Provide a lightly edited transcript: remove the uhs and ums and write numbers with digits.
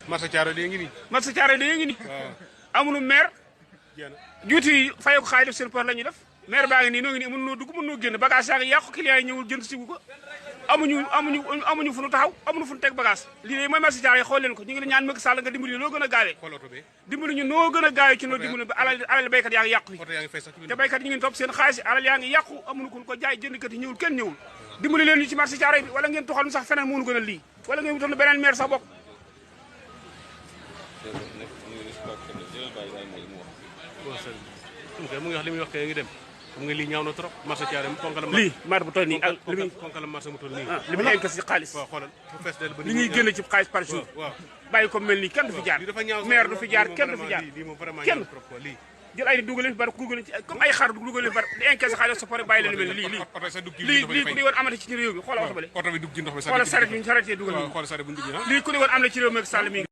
marché Thiaroye de ngi nii. marché Thiaroye de ngi nii. amuñu maire. juuti yi fayoo ko xaay def seen por la ñuy def. maire baa ngi nii noo ngi nii mën noo dugg mën noo génn bagage yaa ngi yàqu client yi ñëwul jënd si ko amuñu fu nu taxaw amuñu fu nu teg bagage lii de mooy marché Thiaroye xool leen ko ñu ngi la ñaan Macky Sall nga dimbali noo gën a gaawee dimbali ñu noo gën a gaawee ci noo dimbali ba alal béykat yaa ngi yàqu fi te béykat yi ñu ngi topp seen xaalis alal yaa ngi yàqu amuñu ko jaay jëndkat yi ñëwul kenn ñëwul dimbali leen ñu ci marché Thiaroye bi wala ngeen toxal nu sax feneen mënu gën a lii wala ngeen wutal beneen maire sax bokk mu ngi wax li muy wax kay ngi dem xam nga lii ñaaw na trop marché Thiaroye konkalam lii mar bu toll nii ak li muy konkalam marché mu toll nii li muy encaisse ci xaalis waaw xoolal fu fees del ba li ñuy génne ci xaalis par jour bàyyi ko mel nii kenn du fi jaar maire du fi jaar kenn du fi jaar kenn jël ay dugal leen fi bari dugal leen ci comme ay xar dugal leen fi bari di encaisse xaalis sa pare bàyyi leen mel lii ku di woon amati ci réew mi xoolal oto bale xoolal saret yi dugal lii ku di woon am na ci réew mi Sall mi